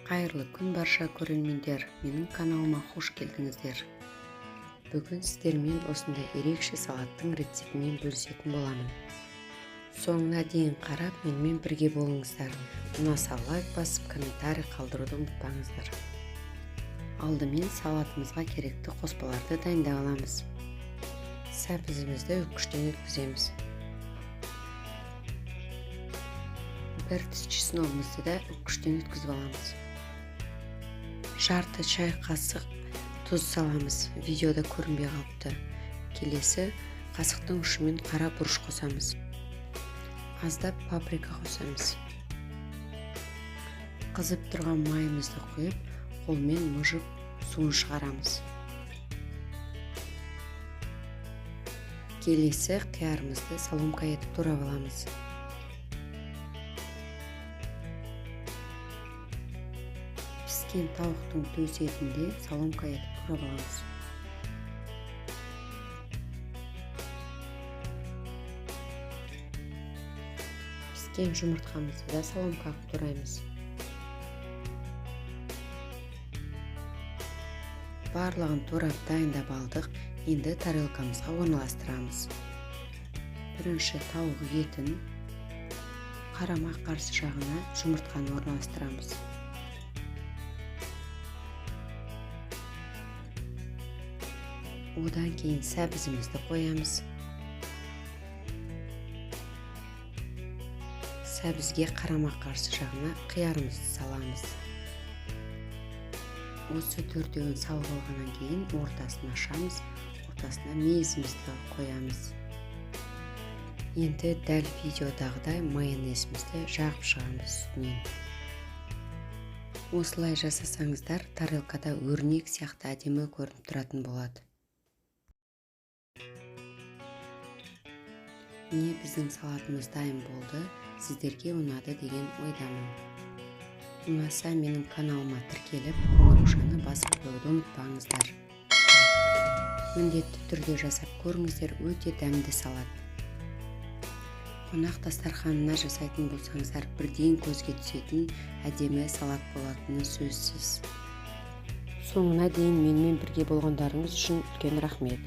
Қайырлы күн, барша көрермендер! Менің каналыма қош келдіңіздер. Бүгін сіздермен осындай ерекше салаттың рецептімен бөлісетін боламын. Соңына дейін қарап, менімен бірге болыңыздар. Ұнаса, лайк басып, комментарий қалдыруды ұмытпаңыздар. Алдымен салатымызға керекті қоспаларды дайындап аламыз. Сәбізімізді үккіштен өткіземіз. Бір тіс чесногымызды да үккіштен өткізіп аламыз. Жарты шай қасық тұз саламыз, видеода көрінбей қалыпты. Келесі қасықтың ұшымен қара бұрыш қосамыз. Аздап паприка қосамыз. Қызып тұрған майымызды құйып, қолмен мұжып суын шығарамыз. Келесі қиярымызды соломка етіп турап аламыз. Піскен тауықтың төс етін де соломка етіп турап аламыз. Піскен жұмыртқамызды да соломка қылып тураймыз. Барлығын турап дайындап алдық. Енді тарелкамызға орналастырамыз. Бірінші тауық етін, қарама-қарсы жағына жұмыртқаны орналастырамыз. Одан кейін сәбізімізді қоямыз. Сәбізге қарама-қарсы жағына қиярымызды саламыз. Осы төртеуін салып алғаннан кейін ортасын ашамыз, ортасына мейізімізді қоямыз. Енді дәл видеодағыдай майонезімізді жағып шығамыз үстінен. Осылай жасасаңыздар, тарелкада өрнек сияқты әдемі көрініп тұратын болады. Міне, біздің салатымыз дайын болды. Сіздерге ұнады деген ойдамын. Ұнаса, менің каналыма тіркеліп, қоңыраушаны басып қоюды ұмытпаңыздар. Міндетті түрде жасап көріңіздер, өте дәмді салат. Қонақ дастарханына жасайтын болсаңыздар, бірден көзге түсетін әдемі салат болатыны сөзсіз. Соңына дейін менімен бірге болғандарыңыз үшін үлкен рахмет.